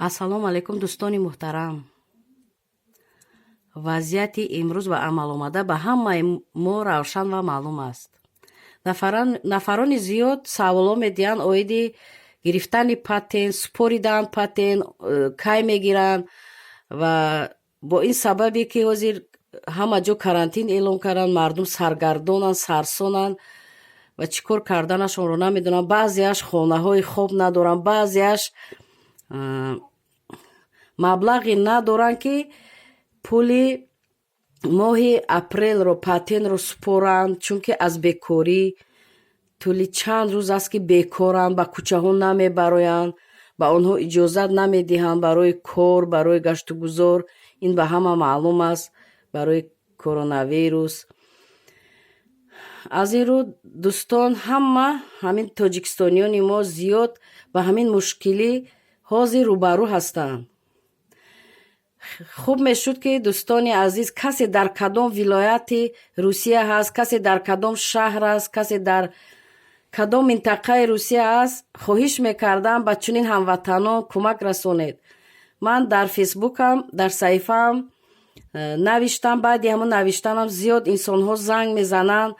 Ассалому алайкум, дӯстони муҳтарам. Вазъияти имрӯз ба амал омада ба ҳамаи мо равшан ва маълум аст. Нафарони зиёд саволҳо медиҳанд оиди гирифтани патент, супоридан патент, кай мегиранд. Ва бо ин сабабе, ки ҳозир ҳама ҷо карантин эълон карданд, мардум саргардонанд, сарсонанд ва чӣ кор карданашонро намедонанд. Баъзеаш хонаҳои хоб надоранд, баъзеаш маблағе надоранд, ки пули моҳи апрелро, патентро супоранд, чунки аз бекорӣ тӯли чанд рӯз аст, ки бекоранд, ба кӯчаҳо намебароянд, ба онҳо иҷозат намедиҳанд барои кор, барои гаштугузор. Ин ба ҳама маълум аст, барои коронавирус. Аз ин рӯ, дӯстон, ҳама ҳамин тоҷикистониёни мо зиёд ба ҳамин мушкилӣ ҳозир рӯбарӯ ҳастанд. Хуб мешуд, ки, дӯстони азиз, касе дар кадом вилояти Русия ҳаст, касе дар кадом шаҳр аст, касе дар кадом минтақаи Русия аст, хоҳиш мекардам, ба чунин ҳамватанон кӯмак расонед. Ман дар Фейсбукам, дар саҳифаам навиштам. Баъди ҳамон навиштанам зиёд инсонҳо занг мезананд,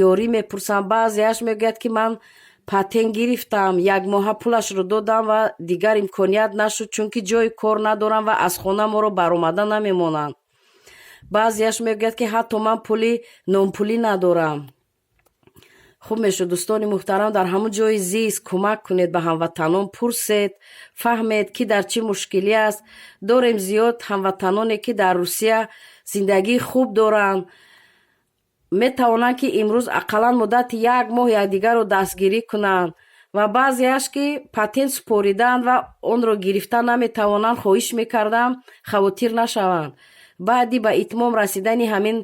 ёрӣ мепурсанд. Баъзеаш мегӯяд, ки ман патент гирифтам, як моҳа пулашро додам ва дигар имконият нашуд, чунки ҷои кор надорам ва аз хона моро баромада намемонанд. Баъзеаш мегӯяд, ки ҳатто ман пули нонпулӣ надорам. Хуб мешуд, дӯстони муҳтарам, дар ҳамон ҷои зист кӯмак кунед ба ҳамватанон, пурсед, фаҳмед, ки дар чӣ мушкилӣ аст. Дорем зиёд ҳамватаноне, ки дар Русия зиндагии хуб доранд, метавонанд, ки имрӯз ақаллан муддати як моҳ якдигарро дастгирӣ кунанд. Ва баъзеаш, ки патент супоридаанд ва онро гирифта наметавонанд, хоҳиш мекардам, хавотир нашаванд. Баъди ба итмом расидани ҳамин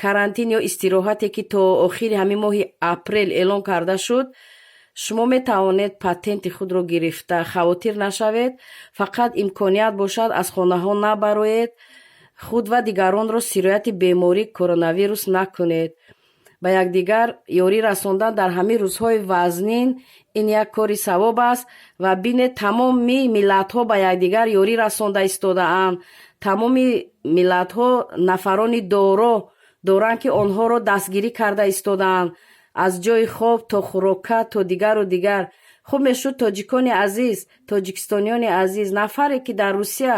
карантин ё истироҳате, ки то охири ҳамин моҳи апрел эълон карда шуд, шумо метавонед патенти худро гирифта, хавотир нашавед. Фақат имконият бошад, аз хонаҳо набароед, худ ва дигаронро сирояти беморӣ коронавирус накунед. Ба якдигар ёрӣ расондан дар ҳамин рӯзҳои вазнин ин як кори савоб аст. Ва бинед, тамоми миллатҳо ба якдигар ёрӣ расонда истодаанд. Тамоми миллатҳо нафарони доро доранд, ки онҳоро дастгирӣ карда истодаанд, аз ҷои хоб то хӯрока, то дигару дигар. Хуб мешуд, тоҷикони азиз, тоҷикистониёни азиз, нафаре, ки дар Русия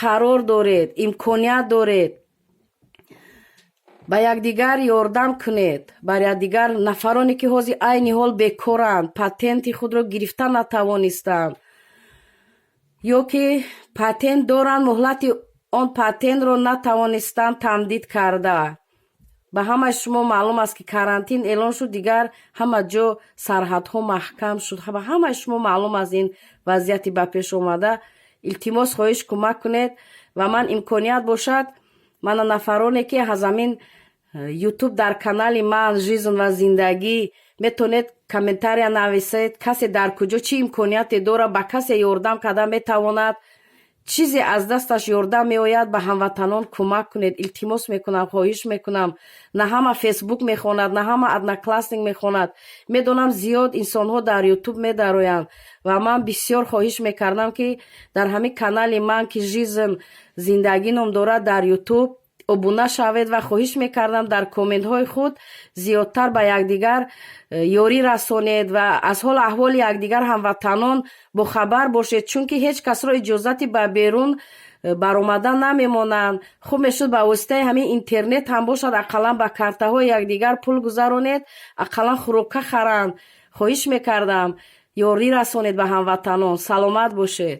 қарор доред, имконият доред, ба якдигар ёрдам кунед. Бар якдигар, нафароне, ки ҳозир айни ҳол бекоранд, патенти худро гирифта натавонистанд ё ки патент доранд, муҳлати он патентро натавонистанд тамдид карда. Ба ҳамаи шумо маълум аст, ки карантин эълон шуд, дигар ҳама ҷо сарҳадҳо маҳкам шуд. Ба ҳамаи шумо маълум аст ин вазъияти ба пеш омада. Илтимос, хоҳиш, кӯмак кунед. Ва ман имконият бошад, мана нафароне, ки аз ҳамин Ютуб дар канали ман «Жизнь ва зиндагӣ» метавонед комментария нависед, касе дар куҷо чӣ имконияте дорад, ба касе ёрдам карда метавонад, чизе аз дасташ ёрдам меояд, ба ҳамватанон кӯмак кунед. Илтимос мекунам, хоҳиш мекунам. На ҳама Фейсбук мехонад, на ҳама Одноклассник мехонад. Медонам, зиёд инсонҳо дар Ютуб медароянд ва ман бисёр хоҳиш мекардам, ки дар ҳамин канали ман, ки «Жизнь зиндагӣ» ном дорад дар Ютуб, обуна шавед. Ва хоҳиш мекардам, дар комментҳои худ зиёдтар ба якдигар ёрӣ расонед ва аз ҳолу аҳволи якдигар, ҳамватанон, бохабар бошед, чунки ҳеҷ касро иҷозати ба берун баромадан намемонанд. Хуб мешуд, ба воситаи ҳамин интернет ҳам бошад, ақаллан ба картаҳои якдигар пул гузаронед, ақаллан хӯрока харанд. Хоҳиш мекардам, ёрӣ расонед ба ҳамватанон. Саломат бошед.